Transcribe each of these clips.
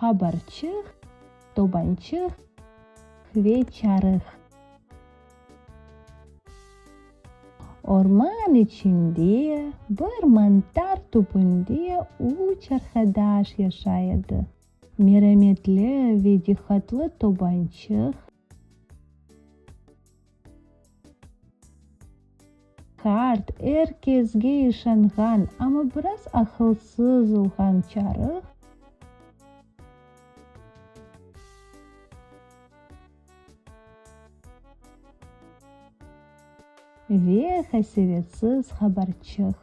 Qabarçıq, tobançıq ve çarıq. Orman içinde, bir mantar tübünde üç arqadaş yaşay edi, merametli ve diqqatlı tobançıq, qart, er kesge işanğan, amma biraz aqılsız olğan çarıq, Ve qasevetsiz qabarçıq.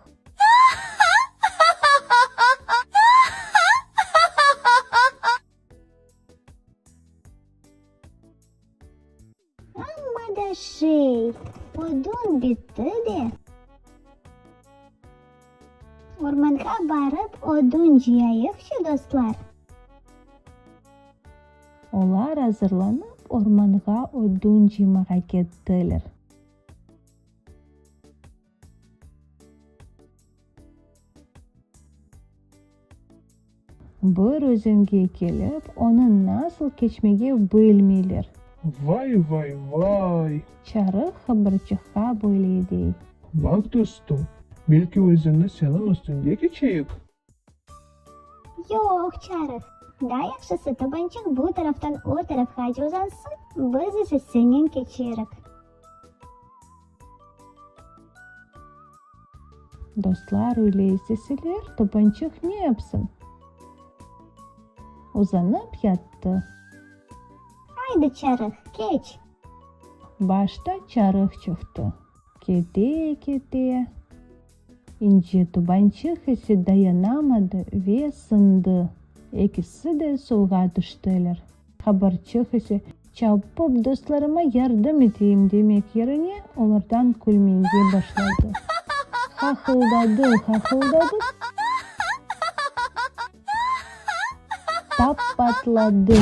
Amma da şey, odun bitti de. Ormanğa barıp odun cıyayıqçı, dostlar? Olar azırlanıp, ormanğa odun cıymağa kettiler. Bir özenge kelip, onı nasıl keçmege bilmeyler. Vay, vay, vay! Çarıq qabarçıqqa böyle dey. Baq, dostum, belki özenni seniñ üstüñde keçeyik? Yoq, Çarıq, daa yahşısı tobançıq bu taraftan o tarafqace uzansın, biz ise sennen keçerik. Dostlar öyle isteseler, tobançıq ne yapsın? Uzanıp yattı. Aydı, Çarıq, keç! Başta çarıq çıqtı. Kete-kete, ince tobançıq ise dayanamadı ve sındı. Ekisi de suvğa tüştiler. Qabarçıq ise, çapıp dostlarıma yardım eteyim demek yerine, olardan külmege başladı. Hahıldadı, hahıldadı, tap patladı.